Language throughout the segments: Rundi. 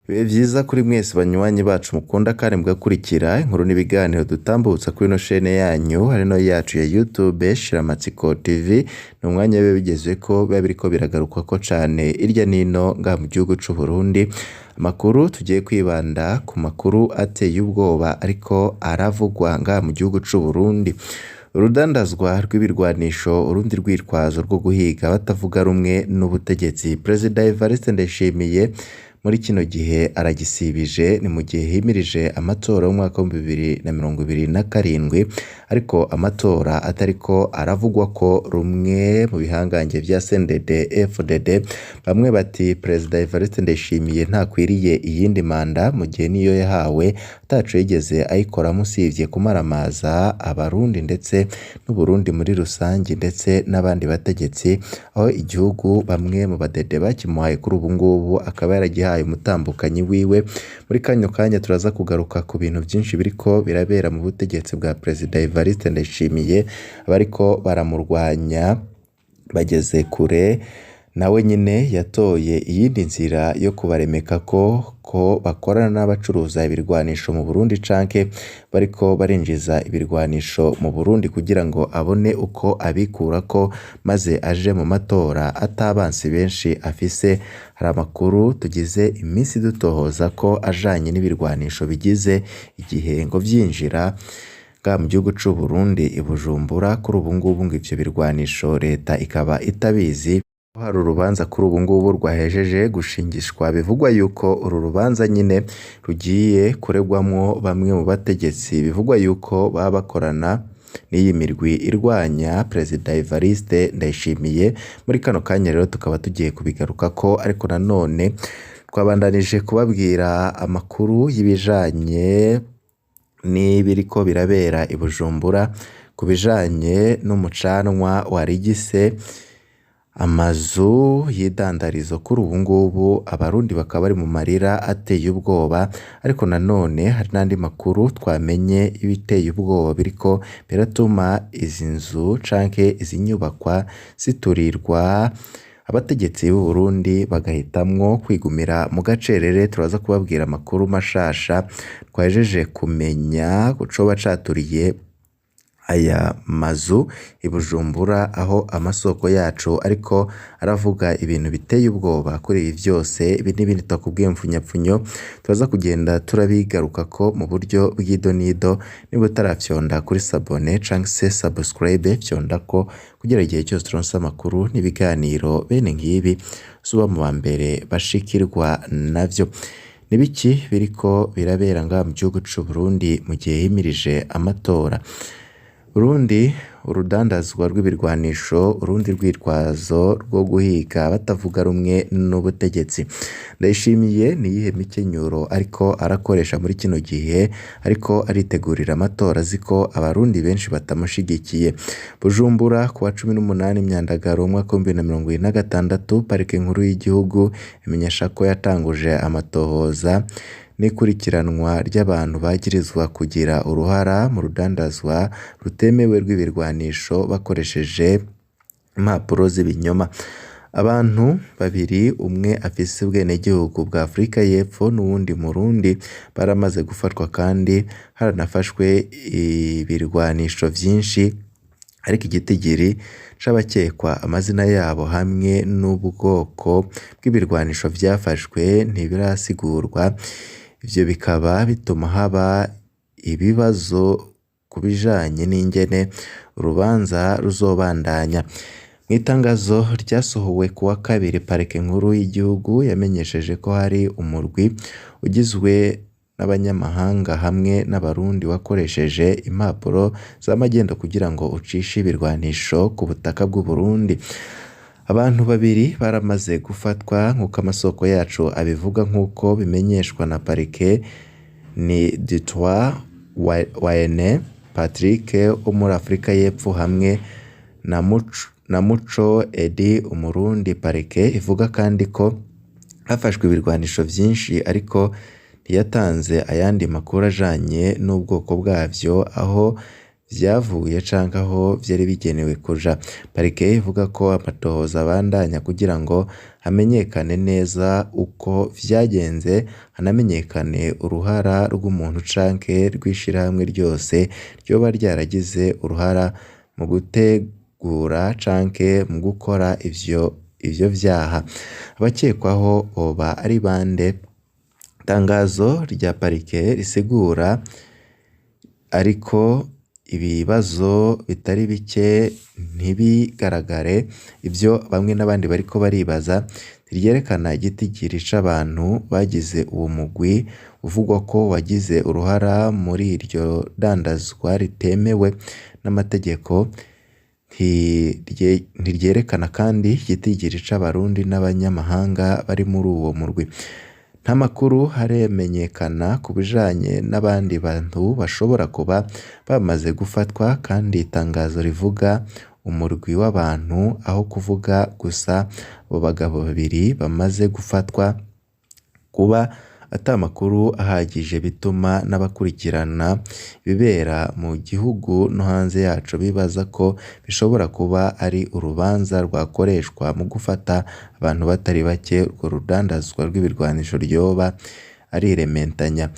Ibihe vyiza kuri mwese banywanyi bacu mukunda kandi mugakurikira inkuru n'ibiganiro dutambutsa kuri ino shene yanyu ari no yacu ya YouTube Shiramatsiko TV. Ni umwanya biba bigezweko, biba biriko biragarukwako cane irya nino ngaha mu gihugu c'u Burundi. Amakuru tugiye kwibanda ku makuru ateye ubwoba ariko aravugwa ngaha mu gihugu c'u Burundi. Urudandazwa rw'ibirwanisho, urundi rwitwazo rwo guhiga batavuga rumwe n'ubutegetsi. Perezida Evariste Ndayishimiye muri kino gihe aragisibije, ni mu gihe himirije amatora y'umwaka w'2027, ariko amatora atariko aravugwa ko rumwe mu bihangange vya CNDD FDD. Bamwe bati Perezida Evariste Ndayishimiye ntakwiriye iyindi manda, mu gihe niyo yahawe ataco yigeze ayikoramo usivye kumaramaza Abarundi ndetse n'Uburundi muri rusangi, ndetse n'abandi bategetsi, aho igihugu bamwe mu badede bakimuhaye kuri ubu ngubu akaba yaragihaye umutambukanyi wiwe. Muri kano kanya turaza kugaruka ku bintu vyinshi biriko birabera mu butegetsi bwa Perezida Evariste Ndayishimiye. Abariko baramurwanya bageze kure, nawe nyene yatoye iyindi nzira yo kubaremeka ko bakorana n'abacuruza ibirwanisho mu Burundi canke bariko barinjiza ibirwanisho mu Burundi kugira ngo abone uko abikurako maze aje mu matora atabansi benshi afise. Hari amakuru tugize iminsi dutohoza ko ajanye n'ibirwanisho bigize igihe ngo vyinjira ngaha mu gihugu c'u Burundi i Bujumbura. Kuri ubu ngubu ngo ivyo birwanisho leta ikaba itabizi. Hari urubanza kuri ubu ngubu rwahejeje gushingishwa, bivugwa yuko uru rubanza nyine rugiye kuregwamwo bamwe mu bategetsi bivugwa yuko baba bakorana n'iyi mirwi irwanya Perezida Evariste Ndayishimiye. Muri kano kanya rero tukaba tugiye kubigarukako, ariko nanone twabandanije kubabwira amakuru y'ibijanye n'ibiriko birabera i Bujumbura ku bijanye n'umucanwa warigise amazu y'idandarizo. Kuri ubu ngubu Abarundi bakaba bari mu marira ateye ubwoba, ariko nanone hari n'andi makuru twamenye y'ibiteye ubwoba biriko biratuma izi nzu canke izi nyubakwa ziturirwa, abategetsi b'u Burundi bagahitamwo kwigumira mu gacerere. Turaza kubabwira amakuru mashasha twahejeje kumenya coba caturiye aya mazu i Bujumbura, aho amasoko yacu ariko aravuga ibintu biteye ubwoba kuri ibi vyose. Ibi n'ibindi twakubwiye mfunyapfunyo turaza kugenda turabigarukako mu buryo bw'idonido. Niba utarafyonda kuri s'abonner canke se subscribe, fyondako kugira igihe cyose turonse amakuru n'ibiganiro bene ngibi uzoba mu ba mbere bashikirwa navyo. Nibiki biriko birabera ngaha mu gihugu c'u Burundi mu gihe himirije amatora? Burundi, urudandazwa rw'ibirwanisho, urundi rwitwazo rwo guhiga batavuga rumwe n'ubutegetsi. Ndayishimiye niyihe mikenyuro ariko arakoresha muri kino gihe ariko aritegurira amatora azi ko Abarundi benshi batamushigikiye? Bujumbura, kuwa 18 Myandagaro umwaka w'2026, Parike nkuru y'igihugu imenyesha ko yatanguje amatohoza n'ikurikiranwa ry'abantu bagirizwa kugira uruhara mu rudandazwa rutemewe rw'ibirwanisho bakoresheje impapuro z'ibinyoma. Abantu babiri, umwe afise ubwenegihugu bwa Afrika y'Epfo n'uwundi Murundi, baramaze gufatwa kandi haranafashwe ibirwanisho vyinshi, ariko igitigiri c'abakekwa, amazina yabo hamwe n'ubwoko bw'ibirwanisho vyafashwe ntibirasigurwa. Ivyo bikaba bituma haba ibibazo ku bijanye n'ingene urubanza ruzobandanya. Mw'itangazo ryasohowe kuwa kabiri, Parike nkuru y'igihugu yamenyesheje ko hari umurwi ugizwe n'abanyamahanga hamwe n'Abarundi wakoresheje impapuro z'amagendo kugira ngo ucishe ibirwanisho ku butaka bw'u Burundi. Abantu babiri baramaze gufatwa nk'uko amasoko yacu abivuga, nk'uko bimenyeshwa na parike, ni Dutoit Wayne Patrick wo muri Afrika y'Epfo hamwe na Muco Eddy Umurundi. Parike ivuga kandi ko hafashwe ibirwanisho vyinshi, ariko ntiyatanze ayandi makuru ajanye n'ubwoko bwavyo, aho vyavuye canke aho vyari bigenewe kuja. Parike ivuga ko amatohoza abandanya kugira ngo hamenyekane neza uko vyagenze, hanamenyekane uruhara rw'umuntu canke rw'ishirahamwe ryose ryoba ryaragize uruhara mu gutegura canke mu gukora ivyo vyaha. Abakekwaho boba ari bande? Itangazo rya parike risigura ariko ibibazo bitari bike ntibigaragare, ivyo bamwe n'abandi bariko baribaza, ntiryerekana igitigiri c'abantu bagize uwo mugwi uvugwa ko wagize uruhara muri iryo dandazwa ritemewe n'amategeko, ntiryerekana kandi igitigiri c'Abarundi n'abanyamahanga bari muri uwo murwi. Nta makuru haramenyekana ku bijanye n'abandi bantu bashobora kuba bamaze gufatwa, kandi itangazo rivuga umurwi w'abantu aho kuvuga gusa abo bagabo babiri bamaze gufatwa. Kuba ata makuru ahagije bituma n'abakurikirana ibibera mu gihugu no hanze yaco bibaza ko bishobora kuba ari urubanza rwakoreshwa mu gufata abantu batari bake urwo rudandazwa rw'ibirwanisho ryoba ari irementanya.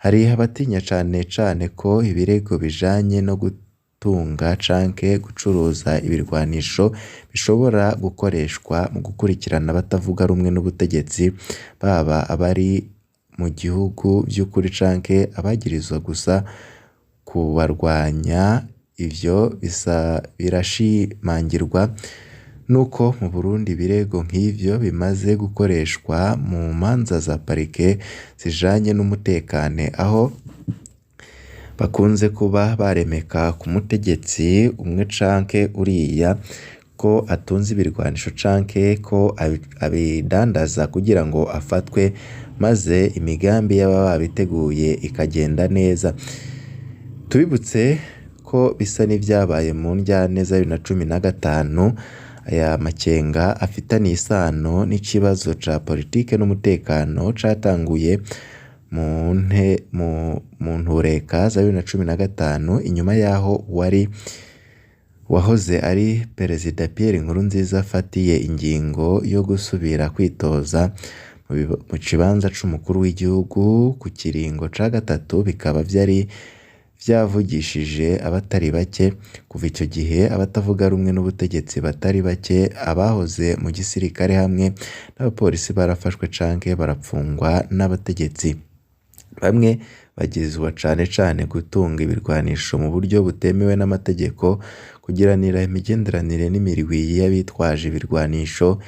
Hari abatinya cane cane ko ibirego bijanye no gutunga canke gucuruza ibirwanisho bishobora gukoreshwa mu gukurikirana abatavuga rumwe n'ubutegetsi, baba abari mu gihugu vy'ukuri canke abagirizwa gusa kubarwanya. Ivyo birashimangirwa nuko mu Burundi ibirego nk'ivyo bimaze gukoreshwa mu manza za parike zijanye n'umutekano, aho bakunze kuba baremeka ku mutegetsi umwe canke uriya ko atunze ibirwanisho canke ko abidandaza kugira ngo afatwe, maze imigambi y'ababa babiteguye ikagenda neza. Tubibutse ko bisa n'ivyabaye mu ndyane za 2015, aya makenga afitaniye isano n'ikibazo ca politike n'umutekano catanguye mu ntureka za 2015, inyuma yaho uwari wahoze ari Perezida Pierre Nkurunziza afatiye ingingo yo gusubira kwitoza mu kibanza c'umukuru w'igihugu ku kiringo ca gatatu, bikaba vyari vyavugishije abatari bake. Kuva ico gihe abatavuga rumwe n'ubutegetsi batari bake, abahoze mu gisirikare hamwe n'abapolisi barafashwe canke barapfungwa n'abategetsi. Bamwe bagirizwa cane cane gutunga ibirwanisho mu buryo butemewe n'amategeko, kugiranira imigenderanire n'imirwi y'abitwaje ibirwanisho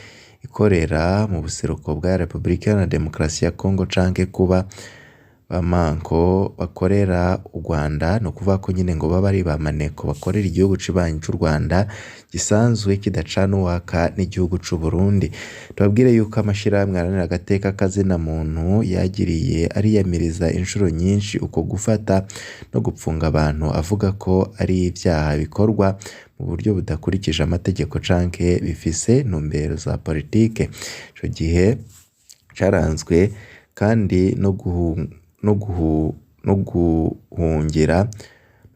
ikorera mu buseruko bwa Repubulika Iharanira Demokarasi ya Kongo, canke kuba bamanko bakorera u Rwanda, ni ukuvuga ko nyene ngo baba ari ba maneko bakorera igihugu cibanyi c'u Rwanda gisanzwe kidacana uwaka n'igihugu c'u Burundi. Tubabwire yuko amashirahamwe aharanira agateka kazina muntu yagiriye ariyamiriza inshuro nyinshi uko gufata no gupfunga abantu, avuga ko ari ivyaha bikorwa mu buryo budakurikije amategeko canke bifise intumbero za politike. Ico gihe caranzwe kandi no guhungira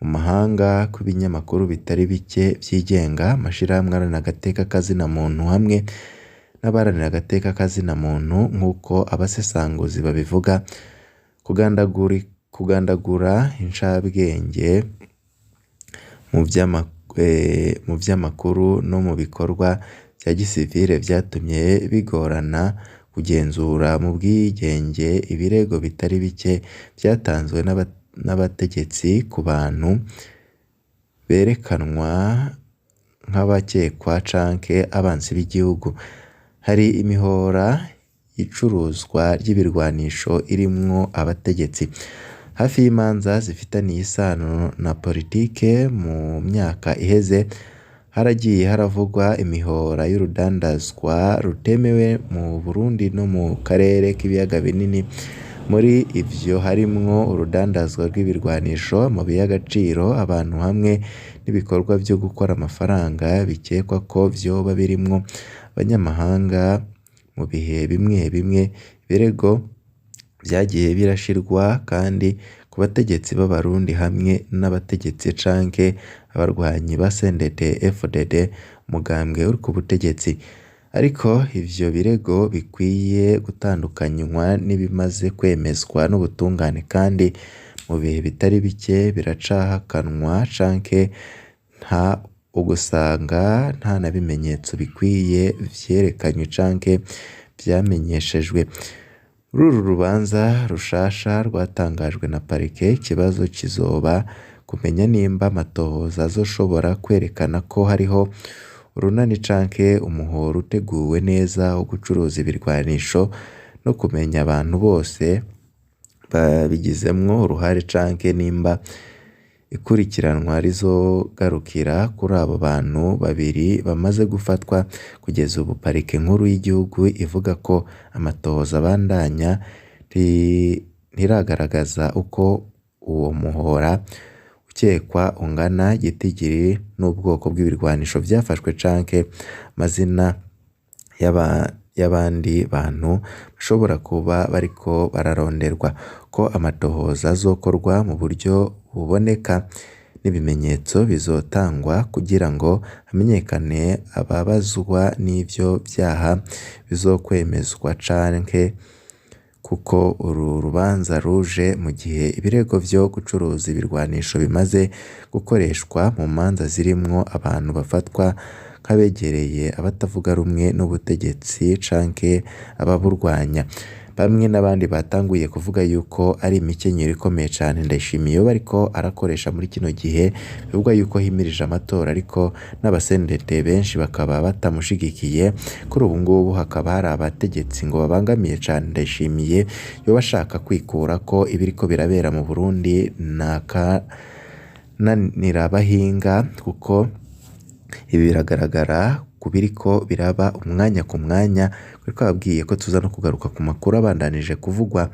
mu mahanga kw'ibinyamakuru bitari bike vyigenga, amashirahamwe aharanira agateka kazina muntu hamwe n'abaharanira agateka kazina muntu, nk'uko abasesanguzi babivuga. Kugandagura incabwenge mu vy'amakuru no mu bikorwa vya gisivile vyatumye bigorana kugenzura mu bwigenge ibirego bitari bike vyatanzwe n'abategetsi ku bantu berekanwa nk'abakekwa canke abansi b'igihugu. Hari imihora y'icuruzwa ry'ibirwanisho irimwo abategetsi. Hafi y'imanza zifitaniye isano na politike mu myaka iheze, haragiye haravugwa imihora y'urudandazwa rutemewe mu Burundi no mu karere k'ibiyaga binini. Muri ivyo harimwo urudandazwa rw'ibirwanisho, amabuye y'agaciro, abantu hamwe n'ibikorwa vyo gukora amafaranga bikekwa ko vyoba birimwo abanyamahanga. Mu bihe bimwe bimwe ibirego vyagiye birashirwa kandi ku bategetsi b'Abarundi hamwe n'abategetsi canke abarwanyi ba CNDD-FDD, umugambwe uri ku butegetsi. Ariko ivyo birego bikwiye gutandukanywa n'ibimaze kwemezwa n'ubutungane kandi mu bihe bitari bike biracahakanwa canke nta ugusanga nta na bimenyetso bikwiye vyerekanywe canke vyamenyeshejwe. Muri uru rubanza rushasha rwatangajwe na parike, ikibazo kizoba kumenya nimba amatohoza azoshobora kwerekana ko hariho urunani canke umuhoro uteguwe neza wo gucuruza ibirwanisho no kumenya abantu bose babigizemwo uruhare canke nimba ikurikiranwa rizogarukira kuri abo bantu babiri bamaze gufatwa. Kugeza ubu parike nkuru y'igihugu ivuga ko amatohoza abandanya ntiragaragaza uko uwo muhora ukekwa ungana, igitigiri n'ubwoko bw'ibirwanisho vyafashwe canke amazina y'abandi bantu bashobora kuba bariko bararonderwa, ko amatohoza azokorwa mu buryo buboneka n'ibimenyetso bizotangwa kugira ngo hamenyekane ababazwa n'ivyo vyaha bizokwemezwa canke kuko uru rubanza ruje mu gihe ibirego vyo gucuruza ibirwanisho bimaze gukoreshwa mu manza zirimwo abantu bafatwa nk'abegereye abatavuga rumwe n'ubutegetsi canke ababurwanya. Bamwe n'abandi batanguye kuvuga yuko ari imikenyero ikomeye cane Ndayishimiye yoba ariko arakoresha muri kino gihe, bivugwa yuko himirije amatora ariko n'abasendete benshi bakaba batamushigikiye. Kuri ubu ngubu hakaba hari abategetsi ngo babangamiye cane Ndayishimiye yoba ashaka kwikurako ibiriko birabera mu Burundi n'akananirabahinga, kuko ibi biragaragara ku biriko biraba umwanya ku mwanya. Twari twababwiye ko tuza no kugaruka ku makuru abandanije kuvugwa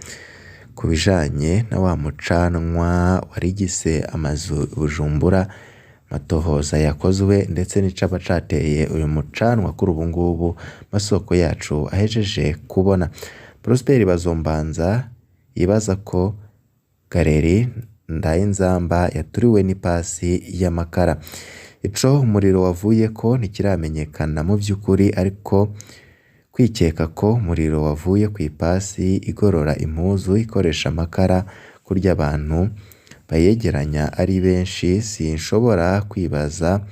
ku bijanye na wa mucanwa warigise amazu i Bujumbura, amatohoza yakozwe ndetse n'icaba cateye uyu mucanwa kuri ubu ngubu masoko yacu ahejeje kubona. Prosper Bazombanza yibaza ko Galeri Ndayinzamba yaturiwe n'ipasi y'amakara. Ico umuriro wavuyeko ntikiramenyekana mu vy'ukuri, ariko kwikeka ko umuriro wavuye kw'ipasi igorora impuzu ikoresha amakara kurya abantu bayegeranya ari benshi, sinshobora kwibaza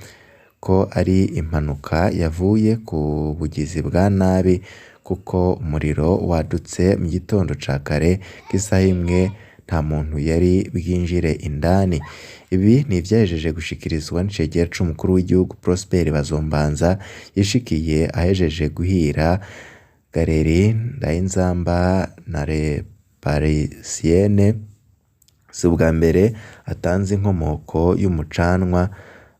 ko ari impanuka yavuye ku bugizi bwa nabi, kuko umuriro wadutse mu gitondo ca kare k'isaha imwe nta muntu yari bwinjire indani. Ibi ni ivyahejeje gushikirizwa n'icegera c'umukuru w'igihugu Prosper Bazombanza yishikiye ahejeje guhira Galeri Ndayinzamba na Le Parisienne. Si ubwa mbere atanze inkomoko y'umucanwa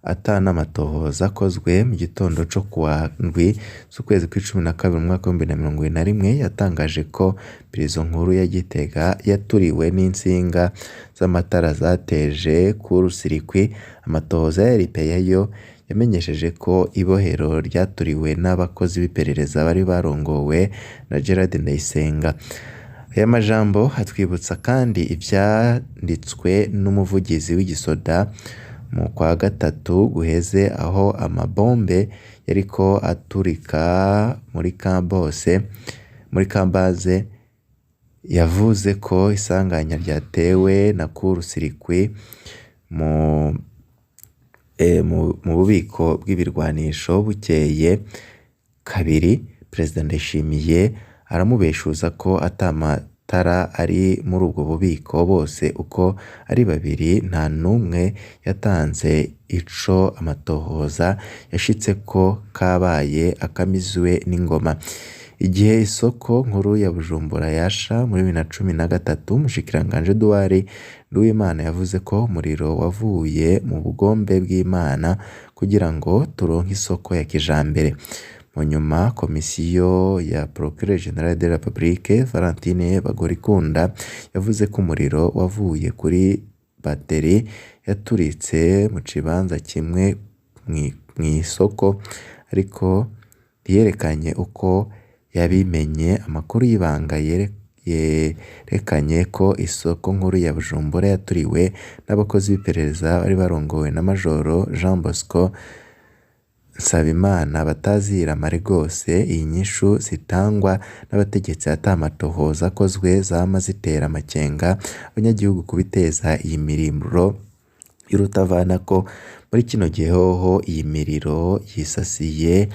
ata n'amatohoza akozwe. Mu gitondo co kuwa ndwi z'ukwezi kw'icumi na kabiri mu mwaka w'ibihumbi na mirongo ibiri na rimwe yatangaje ko prison nkuru ya Gitega yaturiwe n'intsinga z'amatara zateje kurusirikwi. Amatohoza ya RPA yo yamenyesheje ko ibohero ryaturiwe n'abakozi b'iperereza bari barongowe na Gerard Ndayisenga. Aya majambo atwibutsa kandi ivyanditswe n'umuvugizi w'igisoda mu kwa gatatu guheze, aho amabombe yariko aturika muri Kambose muri Kambaze, yavuze ko isanganya ryatewe na kurusirikwi mu bubiko bw'ibirwanisho. Bukeye kabiri Perezida Ndayishimiye aramubeshuza ko ata matara ari muri ubwo bubiko, bose uko ari babiri nta n'umwe yatanze ico amatohoza yashitseko kabaye akamizwe n'ingoma. Igihe isoko nkuru ya Bujumbura yasha muri 2013, umushikiranganji Edouard Nduwimana yavuze ko umuriro wavuye mu bugombe bw'Imana kugira ngo turonke isoko ya kijambere. Mu nyuma komisiyo ya Procureur General de la Republique Valentine Bagorikunda yavuze ko umuriro wavuye kuri bateri yaturitse mu kibanza kimwe mw'isoko, ariko ntiyerekanye uko yabimenye. Amakuru y'ibanga yerekanye ko isoko nkuru ya Bujumbura yaturiwe n'abakozi b'iperereza bari barongowe na Majoro Jean Bosco Nsabimana batazira mare gose. Iyi nyishu zitangwa n'abategetsi ata matohoza akozwe zama zitera amakenga abanyagihugu kubiteza iyi miriro y'urutavanako. Muri kino gihe hoho iyi miriro yisasiye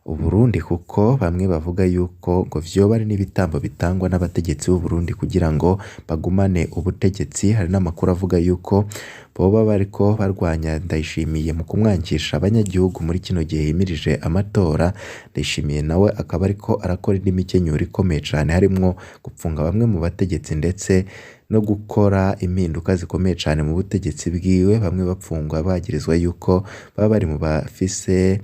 Uburundi, kuko bamwe bavuga yuko ngo vyoba ari n'ibitambo bitangwa n'abategetsi b'Uburundi kugira ngo bagumane ubutegetsi. Hari n'amakuru avuga yuko boba bariko barwanya Ndayishimiye mu kumwangisha abanyagihugu muri kino gihe himirije amatora. Ndayishimiye nawe akaba ariko arakora indi mikenyuro ikomeye cane, harimwo gupfunga bamwe mu bategetsi ndetse no gukora impinduka zikomeye cane mu butegetsi bwiwe, bamwe bapfungwa bagirizwa yuko baba bari mu bafise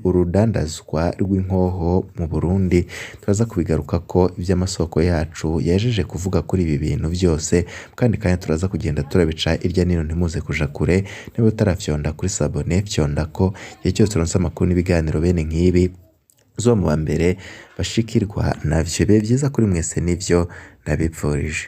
urudandazwa rw'inkoho mu Burundi. Turaza kubigarukako ivy'amasoko yacu yahejeje kuvuga kuri ibi bintu vyose, kandi kanya turaza kugenda turabica irya nino, ntimuze kuja kure. Niba utarafyonda kuri sabone, fyondako igihe cyose uronse amakuru n'ibiganiro bene nk'ibi uzoba mu ba mbere bashikirwa navyo. Ibihe vyiza kuri mwese nivyo ndabipfurije.